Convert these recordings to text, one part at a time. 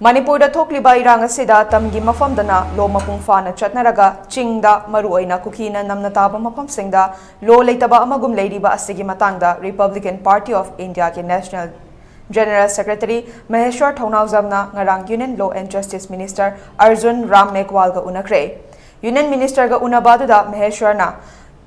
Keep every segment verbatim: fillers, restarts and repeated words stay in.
ꯃꯅꯤꯄꯨꯔꯗ ꯊꯣꯛꯂꯤꯕ ꯏꯔꯥꯡ ꯑꯁꯤꯗ ꯇꯝꯒꯤ ꯃꯐꯝꯗꯅ ꯂꯣ ꯃꯄꯨꯡ ꯐꯥꯅ ꯆꯠꯅꯔꯒ, ꯆꯤꯡꯗ, ꯃꯔꯨꯑꯣꯏꯅ ꯀꯨꯀꯤꯅ ꯅꯝꯅ ꯇꯥꯕ ꯃꯐꯝꯁꯤꯡꯗ ꯂꯣ ꯂꯩꯇꯕ ꯑꯃꯒꯨꯝ ꯂꯩꯔꯤꯕ ꯑꯁꯤꯒꯤ ꯃꯇꯥꯡꯗ Republican Party of India ꯒꯤ National General Secretary ꯃꯍꯦꯁ꯭ꯋꯔ ꯊꯧꯅꯥꯎꯖꯝꯅ ꯉꯔꯥꯡ Union Law and Justice Minister Arjun Ram ꯃꯦꯘꯋꯥꯜꯒ ꯎꯅꯈ꯭ꯔꯦ꯫ Union Minister ꯒ ꯎꯅꯕ ꯑꯗꯨꯗ ꯃꯍꯦꯁ꯭ꯋꯔꯅ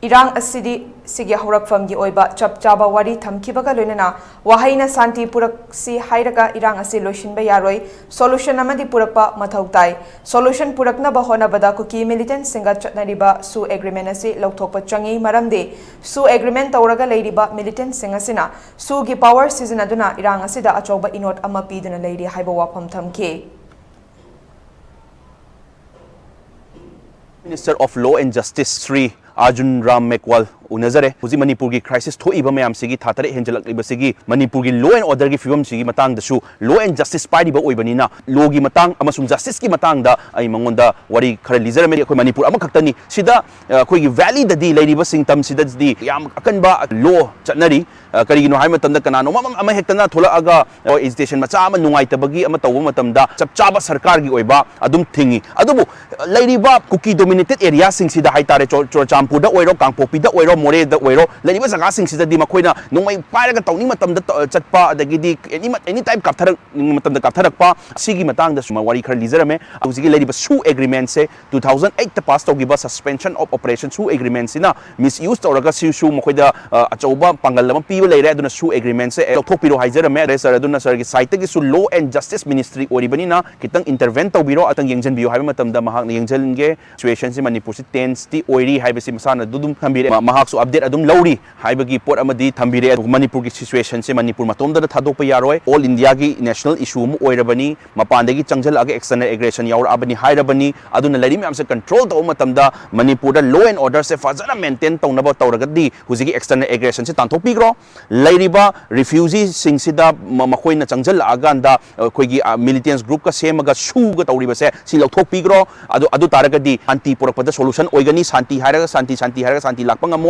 ꯏꯔꯥꯡ ꯑꯁꯤꯗꯤ ꯁꯤꯒꯤ ꯍꯧꯔꯛꯐꯝꯒꯤ ꯑꯣꯏꯕ ꯆꯞ ꯆꯥꯕ ꯋꯥꯔꯤ ꯊꯝꯈꯤꯕꯒ ꯂꯣꯏꯅꯅ ꯋꯥꯍꯩꯅ ꯁꯥꯟꯇꯤ ꯄꯨꯔꯛꯁꯤ ꯍꯥꯏꯔꯒ ꯏꯔꯥꯡ ꯑꯁꯤ ꯂꯣꯏꯁꯤꯟꯕ ꯌꯥꯔꯣꯏ, solution ꯑꯃꯗꯤ ꯄꯨꯔꯛꯄ ꯃꯊꯧ ꯇꯥꯏ꯫ Solution ꯄꯨꯔꯛꯅꯕ ꯍꯣꯠꯅꯕꯗ ꯀꯨꯀꯤ militant ꯁꯤꯡꯒ ꯆꯠꯅꯔꯤꯕ ꯁꯨ agreement ꯑꯁꯤ ꯂꯧꯊꯣꯛꯄ ꯆꯪꯏ, ꯃꯔꯝꯗꯤ ꯁꯨ agreement ꯇꯧꯔꯒ ꯂꯩꯔꯤꯕ militant ꯁꯤꯡ ꯑꯁꯤꯅ ꯁꯨꯒꯤ power ꯁꯤꯖꯤꯟꯅꯗꯨꯅ ꯏꯔꯥꯡ ꯑꯁꯤꯗ ꯑꯆꯧꯕ ꯏꯅꯣꯠ ꯑꯃ ꯄꯤꯗꯨꯅ ꯂꯩꯔꯤ ꯍꯥꯏꯕ ꯋꯥꯐꯝ ꯊꯝꯈꯤ꯫ Minister of Law and Justice Shri Arjun Ram ꯃꯦꯒꯋꯥꯜ ꯎꯅꯖꯔꯦ꯫ ꯍꯧꯖꯤꯛ ꯃꯅꯤꯄꯨꯔꯒꯤ crisis ꯊꯣꯛꯏꯕ ꯃꯌꯥꯝꯁꯤꯒꯤ, ꯊꯥ ꯇꯔꯦꯠ ꯍꯦꯟꯖꯜꯂꯛꯂꯤꯕꯁꯤꯒꯤ ꯃꯅꯤꯄꯨꯔꯒꯤ law and order ꯒꯤ ꯐꯤꯕꯝꯁꯤꯒꯤ ꯃꯇꯥꯡꯗꯁꯨ, law and justice ꯄꯥꯏꯔꯤꯕ ꯑꯣꯏꯕꯅꯤꯅ, law ꯒꯤ ꯃꯇꯥꯡ ꯑꯃꯁꯨꯡ justice ꯀꯤ ꯃꯇꯥꯡꯗ ꯑꯩ ꯃꯉꯣꯟꯗ ꯋꯥꯔꯤ ꯈꯔ ꯂꯤꯖꯔꯝꯃꯤ꯫ ꯑꯩꯈꯣꯏ ꯃꯅꯤꯄꯨꯔ ꯑꯃꯈꯛꯇꯅꯤ꯫ ꯁꯤꯗ, ꯑ, ꯑꯩꯈꯣꯏꯒꯤ valley ꯗꯗꯤ ꯂꯩꯔꯤꯕ ꯁꯤꯡꯇꯝꯁꯤꯗꯗꯤ ꯌꯥꯝ ꯑꯀꯟꯕ law ꯆꯠꯅꯔꯤ꯫ ꯑ, ꯀꯔꯤꯒꯤꯅꯣ ꯍꯥꯏꯕ ꯃꯇꯝꯗ, ꯀꯅꯥꯅꯣꯝ ꯑꯃ, ꯑꯃ ꯍꯦꯛꯇꯅ ꯊꯣꯛꯂꯛꯑꯒ, ꯑ, agitation ꯃꯆꯥ ꯑꯃ ꯅꯨꯡꯉꯥꯏꯇꯕꯒꯤ ꯑꯃ ꯇꯧꯕ ꯃꯇꯝꯗ ꯆꯞ ꯆꯥꯕ ꯁꯔꯀꯥꯔꯒꯤ ꯑꯣꯏꯕ ꯑꯗꯨꯝ ꯊꯤꯡꯉꯤ꯫ ꯑꯗꯨꯕꯨ ꯂꯩꯔꯤꯕ ꯀꯨꯀꯤ dominated area ꯁꯤꯡꯁꯤꯗ ꯍꯥꯏꯇꯥꯔꯦ, ꯆꯨ-, ꯆꯨꯔꯆꯥꯟꯄꯨꯔꯗ ꯑꯣꯏꯔꯣ, ꯀꯥꯡꯄꯣꯛꯄꯤꯗ ꯑꯣꯏꯔꯣ, ꯃꯣꯔꯦꯗ ꯑꯣꯏꯔꯣ, ꯂꯩꯔꯤꯕ ꯖꯒꯥꯁꯤꯡꯁꯤꯗꯗꯤ ꯃꯈꯣꯏꯅ ꯅꯣꯡꯃꯩ ꯄꯥꯏꯔꯒ ꯇꯧꯅꯤꯡ ꯃꯇꯝꯗ ꯇ-, ꯆꯠꯄ, ꯑꯗꯒꯤꯗꯤ any, any time ꯀꯥꯞꯊꯔꯛꯅꯤꯡꯕ ꯃꯇꯝꯗ ꯀꯥꯞꯊꯔꯛꯄ, ꯁꯤꯒꯤ ꯃꯇꯥꯡꯗꯁꯨ ꯋꯥꯔꯤ ꯈꯔ ꯂꯤꯖꯔꯝꯃꯦ꯫ ꯍꯧꯖꯤꯛꯀꯤ ꯂꯩꯔꯤꯕ ꯁꯨ agreement ꯁꯦ two thousand eight ꯇ pass ꯇꯧꯈꯤꯕ Suspension of Operation ꯁꯨ agreement ꯁꯤꯅ misuse ꯇꯧꯔꯒ ꯁꯤꯁꯨ ꯃꯈꯣꯏꯗ, ꯑ, ꯑꯆꯧꯕ ꯄꯥꯡꯒꯜ ꯑꯃ ꯄꯤꯕ ꯂꯩꯔꯦ꯫ ꯑꯗꯨꯅ ꯁꯨ agreement ꯁꯦ ꯂꯧꯊꯣꯛꯄꯤꯔꯣ ꯍꯥꯏꯖꯔꯝꯃꯦ꯫ ꯑꯗꯩ sir, ꯑꯗꯨꯅ sir ꯒꯤ side ꯇꯒꯤꯁꯨ Law and Justice Ministry ꯑꯣꯏꯔꯤꯕꯅꯤꯅ ꯈꯤꯇꯪ intervene ꯇꯧꯕꯤꯔꯣ, ꯑꯇꯪ ꯌꯦꯡꯁꯤꯟꯕꯤꯌꯣ ꯍꯥꯏꯕ ꯃꯇꯝꯗ ꯃꯍꯥꯛꯅ ꯌꯦꯡꯁꯤꯟꯒꯦ, situation ꯁꯤ ꯃꯅꯤꯄꯨꯔꯁꯤ tense ꯇꯤ ꯑꯣꯏꯔꯤ ꯍꯥꯏꯕꯁꯤ ꯃꯁꯥꯅ ꯑꯗꯨꯝ ꯊꯝꯕꯤꯔꯦ꯫ ꯃ-, ꯃꯍꯥꯛꯁꯨ update ꯑꯗꯨꯝ ꯂꯧꯔꯤ ꯍꯥꯏꯕꯒꯤ ꯄꯣꯠ ꯑꯃꯗꯤ ꯊꯝꯕꯤꯔꯦ꯫ ꯑꯗꯨꯒ ꯃꯅꯤꯄꯨꯔꯒꯤ situation ꯁꯦ ꯃꯅꯤꯄꯨꯔ ꯃꯇꯣꯝꯗꯅ ꯊꯥꯗꯣꯛꯄ ꯌꯥꯔꯣꯏ, all India ꯒꯤ national issue ꯑꯃ ꯑꯣꯏꯔꯕꯅꯤ꯫ ꯃꯄꯥꯟꯗꯒꯤ ꯆꯪꯁꯤꯜꯂꯛꯑꯒ external aggression ꯌꯥꯎꯔꯛꯑꯕꯅꯤ ꯍꯥꯏꯔꯕꯅꯤ꯫ ꯑꯗꯨꯅ ꯂꯩꯔꯤ ꯃꯌꯥꯝꯁꯦ control ꯇꯧꯕ ꯃꯇꯝꯗ ꯃꯅꯤꯄꯨꯔꯗ law and order ꯁꯦ ꯐꯖꯅ maintain ꯇꯧꯅꯕ ꯇꯧꯔꯒꯗꯤ ꯍꯧꯖꯤꯛꯀꯤ external aggression ꯁꯦ ꯇꯥꯟꯊꯣꯛꯄꯤꯈ꯭ꯔꯣ꯫ ꯂꯩꯔꯤꯕ refugee ꯁꯤꯡꯁꯤꯗ ꯃ-, ꯃꯈꯣꯏꯅ ꯆꯪꯁꯤꯜꯂꯛꯑꯀꯥꯟꯗ ꯑꯩꯈꯣꯏꯒꯤ, ꯑ, militants group ꯀ ꯁꯦꯝꯃꯒ ꯁꯨꯒ ꯇꯧꯔꯤꯕꯁꯦ ꯁꯤ ꯂꯧꯊꯣꯛꯄꯤꯈ꯭ꯔꯣ꯫ ꯑꯗꯨ, ꯑꯗꯨ ꯇꯥꯔꯒꯗꯤ ꯁꯥꯟꯇꯤ ꯄꯨꯔꯛꯄꯗ solution ꯑꯣꯏꯒꯅꯤ꯫ ꯁꯥꯟꯇꯤ ꯍꯥꯏꯔꯒ ꯁꯥꯟꯇꯤ, ꯁꯥꯟꯇꯤ ꯍꯥꯏꯔꯒ ꯁꯥꯟꯇꯤ ꯂꯥꯛꯄ ꯉꯝꯃꯣꯏ꯫